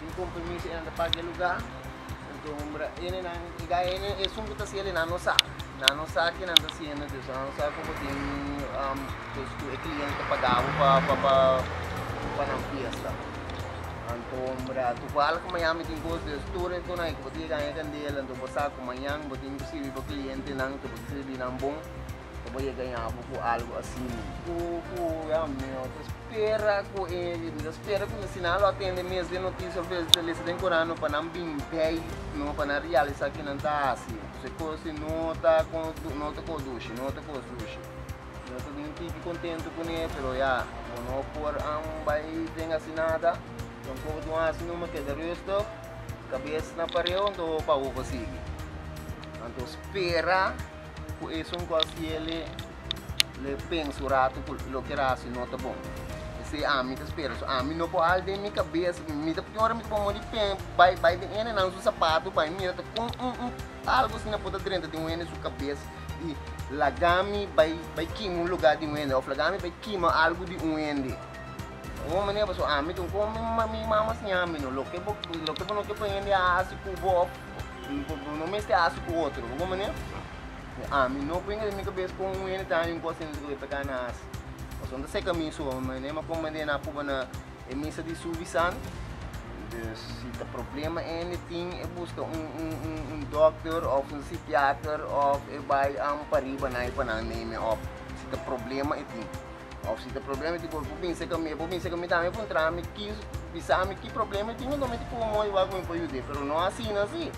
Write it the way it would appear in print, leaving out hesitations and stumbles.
Tin compromiso e nan ta paga e lugar. Anto hombra ene nan e gai ene esun ku ta hasiel nan no sa. Nan no sa ke nan ta hasiendo dus nan no sa ku bo tin dus ku e cliente ta paga bo pa pa pa pa nan fiesta. Anto hombra toevallig mañan mi tin kos dus tur e konai ku bo ta yega haña kandela anto bo sa ku mañan bo tin ku sirbi bo clientenan anto bo ta sirbi nan bon. Bo por yega ña bo ku algu asina. Ku ku ya mi no ta spera ku e mi ta spera ku si nan lo a tende mes den notisia of lesa den koran no pa nan bin bij no pa nan realisa ke nan ta hasi. So e kos si no ta no ta kos dushi no ta kos dushi. Mi no ta bin tiki kontentu kuné pero ya bo no por bai den hasi nada. Tampoco tin un hasi numa keda rustig kabes na pareu anto pa bo por sigui. Anto spera. Ku esun ku a hasiel le pensa un ratu ku loke el a hasi no ta bon. Esei ami ta spera. So ami no por hal den mi kabes, mi ta tin ora mi ta por mori pen bai bai den hendenan su sapatu pa mi mira ta kon un un algu asina por ta drenta den un hende su kabes di laga mi bai bai kima un luga di un hende òf laga mi bai kima algu di un hende. Un manera pasobra ami ta un kon mi mama siña mi no loke bo loke bo no ke pa hende a hasi ku bo òf Bo no mester hasi ku otro, bo comprende? Ami no por den mi kabes kon un hende ta haña un kos asina ku e ta gana hasi. Pasobra no ta seka mi so, mi a comprende na Cuba na e misa di Suvisan. Dus si ta problema hende tin e buska un un un un dokter of un psikiater of e bai pariba nan pa nan neem e op. Si ta problema e tin. Of si ta problema e tin por bin seka mi, e por bin seka mi tambe puntra mi ki, bisa mi ki problema e tin, mi ta komo igual ku mi por yud'é, pero no asina si.